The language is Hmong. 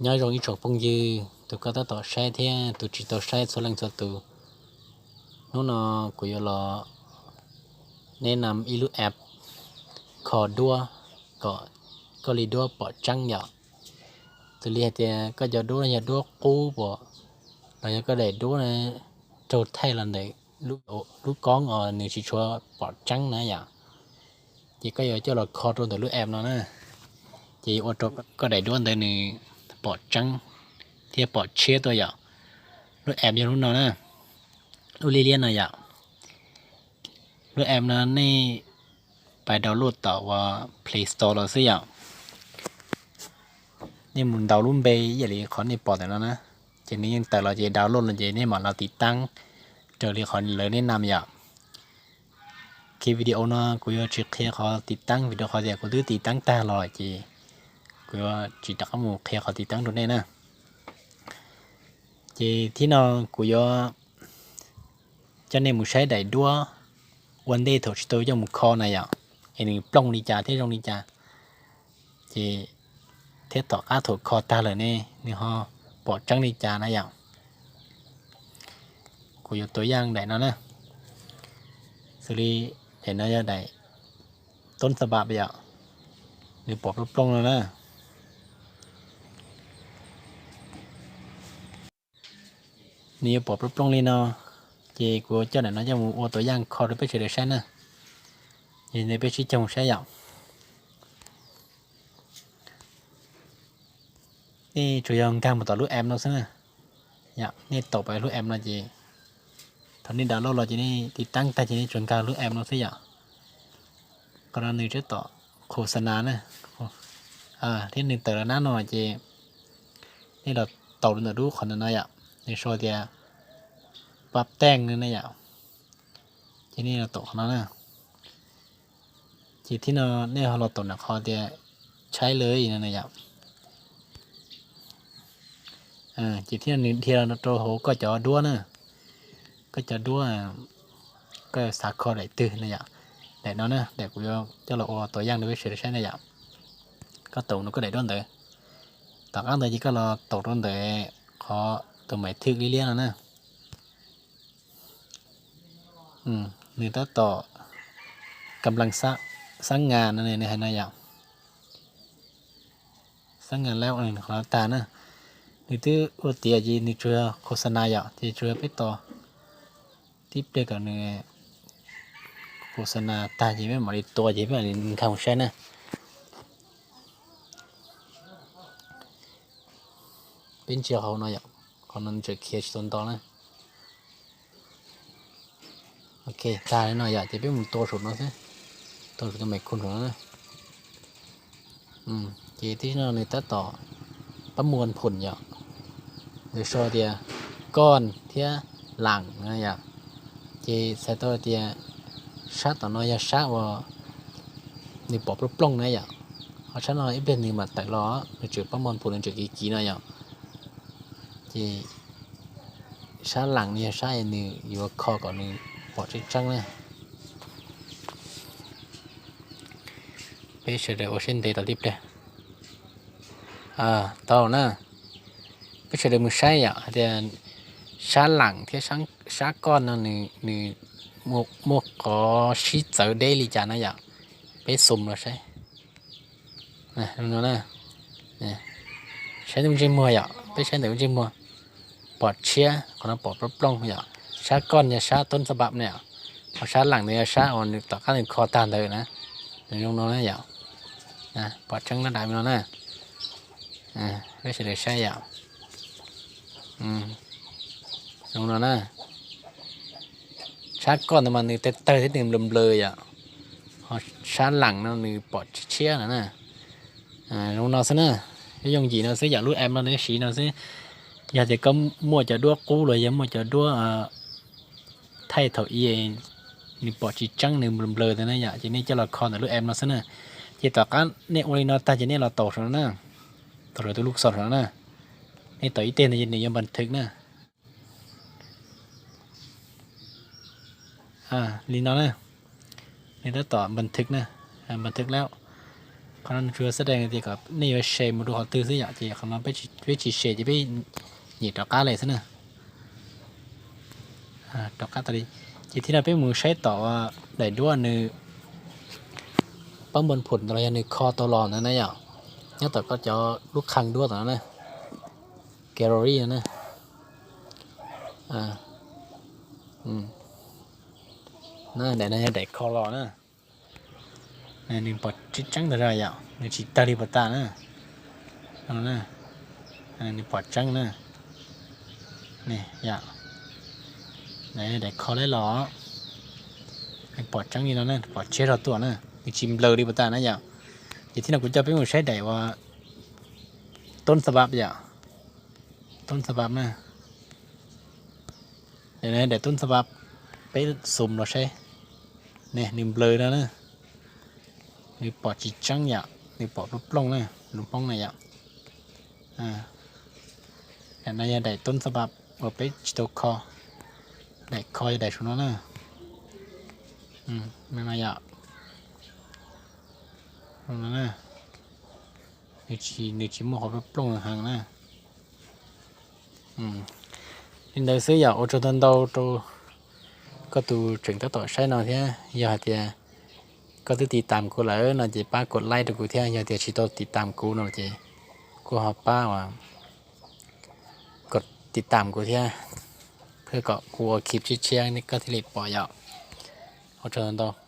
Nyob zoo ib tsoom phooj ywg, tus koj tab tom saib thiab tus tsis tau saib txhua leej txhua tus. Hnub no kuv yuav los nes nam ib lub app kho duab kom koj li duab pom tseeb yom. Xws li hais tias koj cov duab yog duab qub pom los yog koj daim duab raug thaij los ntawm lub koob os nws tsis tshua pom tseeb na yom. Ces koj yuav coj los kho rau ntawm lub app no na, ces yuav ua rau koj daim duab ntawd nws pom tseeb thiab pom tshiab tuaj yom. Lub app yog lub no na, lub liab liab no yom. Lub app no nej pais download tom uas Play Store los xwb yom. Nej mus ntaus lub npe ib yam li qhov nej pom ntawm no na, ces nws yeej tawm los ces download los ces nej mam los tiv taab raws li qhov lawv nes nam yom. Khi video no kuv yuav tsis qhia qhov tiv taab vim rau qhov tias kuv twb tiv taab tag los ces kuv yuav tsis rov qab mus qhia qhov tiv taab rau nej na. Ces thib no kuv yuav coj nej mus saib daim duab ua ntej thaum tsis tau coj mus kho na yom, es nws plooj li cas thiab zoo li cas, ces thiab tom qab thaum kho tag lawm ne nws ho pom tseeb li cas na yom. Kuv yuav tua yaj daim no na, xws li daim no yog daim toob xa pam yom, nws pom plooj plooj no na. Nws yuav pom plooj plooj li no, ces kuv coj daim no coj mus ua tua yaj kho rau peb sawv daws saib na. Ces peb sib koom saib yom. Nej tsuas yog nkag mus tom lub app no xwb na. Nej tau pais lub app no ces thaum nej download los ces nej tiv taab tag ces nej tsuas nkag lub app no xwb yom. Qhov no nws tab tom khos xa nas na, thiab nws tawm los nab no ces nej los taus rau ntawm lub qhov ntawm no yom, nws sau tias pab teej no na yom. Ces nej los taus qhov no na. Ces thib no nej ho los taus ntawm qhov tias tshaib lawm no na yom. Ces thib no nws dhia rau hauv koj cov duab na, koj cov duab, koj xav kho daim twg na yom. Daim no na, daim kuv yuav coj los ua tua yaj rau peb sawv daws saib na yom. Koj taus no koj daim duab ntawd, tom qab ntawd ces koj los taus rau ntawm qhov tus maiv thwj liab liab no na. Nws tab tom kam laj xab ngas no nws hais no yom. Xab ngas lab qhov no tag na, nws twb ua tiav ces nws tsuas khos xa nas yom, ces tsuas peb tos tib pliag kom nws khos xa nas tag ces peb mam li tua ces peb mam li nkag mus saib na. Peb ntsia hauv no yom, qhov no tseem khiav tsis tau nto na. Ok, tag li no yom, ces peb mus tua saum no xwb, tua saum tus maiv khum saum no na. Ces tib no nws tab tom pab muas phum yom, nws sau tias koj thiab lam na yom. Ces txhais tau tias sab tom no yog sab uas nws pom plooj plooj na yom. Ho sab no ib pliag nws mam tawm los, nws tseem pab muas phum nws tseem kiv kiv no yom. Ces sab lam no yog sab nws yuav kho kom nws pom tseeb tseeb na. Peb sawv daws ua siab ntev tos tib pliag. Tau na, peb sawv daws mus saib yom hais tias sab lam thiab sab koj no nws muaj qhov sib txawv deb li cas na yom. Peb xum los saib. Saib ntawm ntsej muag yom, peb saib ntawm ntsej muag, pom tshiab, qhov no pom plooj plooj yom. Sab koj yog sab toob xa pam na yom, ho sab lam ntawd yog sab uas nws tom qab nws kho tag ntawd na. Nws zoo no na yom, pom tseeb lab dais no na. Peb sawv daws saib yom, zoo no na. Sab koj ntawd mas nws tawg tawg thiab nws nplawm nplawm yom, ho sab lam no nws pom tshiab tshiab no na. Zoo no xwb na, yooj yim no xwb yom, lub app no nej siv no xwb. Yog tias koj muaj cov duab qub los yog muaj cov duab thaij thaum ub nws pom tsis tseeb nws nplawm nplawm ntawd na yom, ces nej coj los kho ntawm lub app no xwb na. Ces tom qab nej ua li no tag ces nej los taus saum no na, taus saum tus lub xom saum no na. Nej taus ib teg ntawd ces nws yuav npas thwm na. Li no na, nws tab tom npas thwm na, npas thwm lawm. Qhov no nws tsuas xab dees tias kom nej yuav share mus rau qhov twg xwb yom, ces qhov no peb tsis share ces peb nyem rov qab li xwb na. Rov qab tas li. Ces thiab no peb mus saib tom daim duab nws pab npon phum ntawd los yog nws kho tau los ntawd na yom, nyob tom koj cov lub qhee duab tom no na, gallery no na. Daim no yog daim kho los na. Nws pom tseeb tseeb tas zog yom, nws tsis tawg li puas tas na. Nws pom tseeb na. Daim kho leb los, nws pom tseeb li no na, pom tseg zog tuaj na, nws tsis nplaws li puas tas na yom. Ces thiab no kuv coj peb mus saib daim uas toob xab vab yom, toob xab vab na. Daim toob xab vab, peb xum los saib. Ne, nws nplaws no na, nws pom tsis tseeb yom, nws pom plooj plooj na, lus Hmoob na yom. Daim no yog daim toob xab vab uas peb tsis tau kho, daim kho yog daim saum no na. Yom, nws tsis muaj qhov plooj plooj heev na. Li ntawd xwb yom, ua tsaug ntau ntau rau koj tus tseem tab tom saib no thiab. Yog hais tias koj twb tiv tam kuv lawm no ces pab kom like rau kuv thiab, yog tias tsis tau tiv tam kuv no ces kuj ho pab kom tiv tam kuv thiab, thiab kom kuv ua clip tshiab tshiab koj thiaj li pom yom. Ua tsaug ntau ntau.